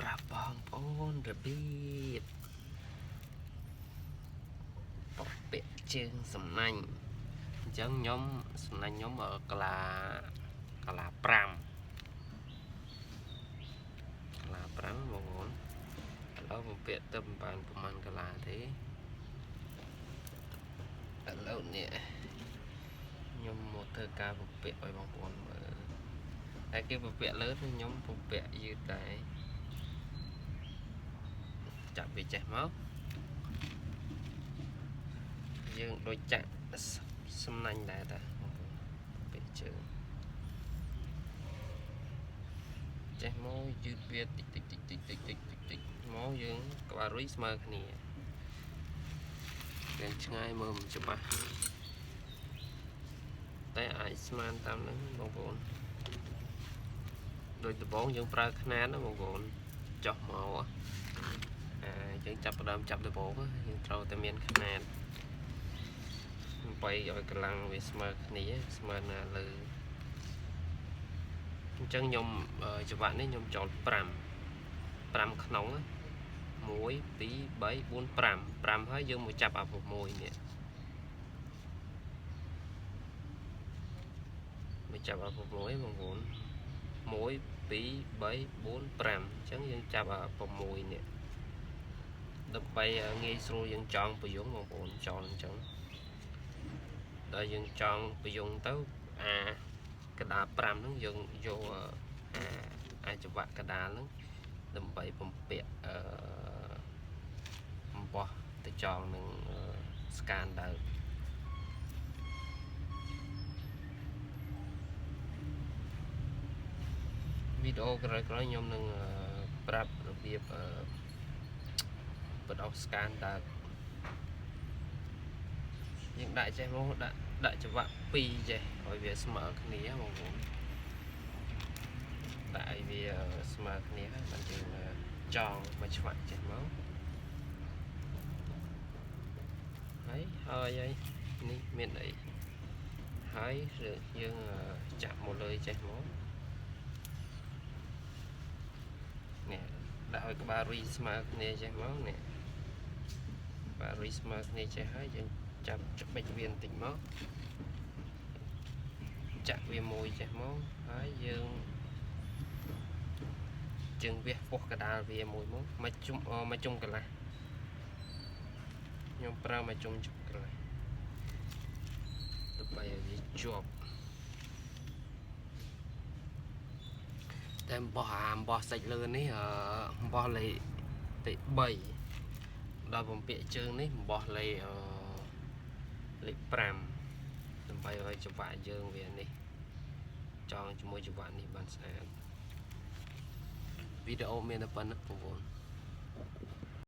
ប្រាប់បងប្អូនរបៀបបំពាក់ជើងសំណាញ់អញ្ចឹងខ្ញុំសំណាញ់ខ្ញុំកាឡាកាឡា5កាឡា5បងប្អូនឥឡូវបំពាក់ទៅមិនបានប្រហែលកាឡាទេឥឡូវនេះខ្ញុំមកធ្វើការបំពាក់ឲ្យបងប្អូនមើលតែគេបំពាក់លើខ្ញុំបំពាក់យឺតដែរចាប់វាចេះមកយើងដូចចាក់សំណាញ់ដែរតាបងប្អូនពាក់ជើងចេះមកយឺតវាតិចតិចតិចតិចតិចតិចតិចតិចមកយើងក្បាលរុយស្មើគ្នារៀងឆ្ងាយមើលមិនច្បាស់តែអាចស្មានតាមហ្នឹងបងប្អូនដូចដំបងយើងប្រើខ្នាតណាបងប្អូនចោះមកយើងចាប់ផ្ដើមចាប់ដំបងយើងត្រូវតែមានខ្នាតដើម្បីឲ្យកម្លាំងវាស្មើគ្នាស្មើណាលើអញ្ចឹងខ្ញុំច្បាក់នេះខ្ញុំចោល5 5ក្នុង1 2 3 4 5 5ហើយយើងមកចាប់អា6នេះមកចាប់អា6បងប្អូន1 2 3 4 5អញ្ចឹងយើងចាប់អា6នេះដើម្បីងាយស្រួលយើងចង់ប្រយងបងប្អូនចោលអញ្ចឹងដល់យើងចង់ប្រយងទៅអាកដា5ហ្នឹងយើងយកអាចង្វាក់កដាហ្នឹងដើម្បីបំពាក់អំបោះទៅចងនឹងស្កានដើមវីដេអូក្រោយៗខ្ញុំនឹងប្រាប់របៀបបដោះស្កានដើមយើងដាក់ចេះមកដាក់ចង្វាក់2ចេះឲ្យវាស្មើគ្នាបងប្អូនដាក់ឲ្យវាស្មើគ្នាហើយបានយើងចងមួយឆ្វាក់ចេះមកហើយហើយនេះមានអីហើយយើងចាក់មកលើចេះមកនេះដាក់ឲ្យក្បាលរុយស្មើគ្នាចេះមកនេះក្បាលរុយស្មើគ្នាចេះហើយយើងចាប់ច្បិចវាបន្តិចមកចាក់វាមួយចេះមកហើយយើងជើងវះពោះកដាលវាមួយមកមួយជុំមួយជុំកន្លះខ្ញុំប្រើមួយជុំកន្លះដើម្បីឲ្យវាជាប់តែអំបោះអាអំបោះសាច់លើនេះអំបោះលេខ3ដល់បំពាក់ជើងនេះអំបោះលេខ5ដើម្បីឲ្យចង្វាក់យើងវានេះចងជាមួយចង្វាក់នេះបានស្អាតវីដេអូមានតែប៉ុណ្្នឹងបងប្អូន។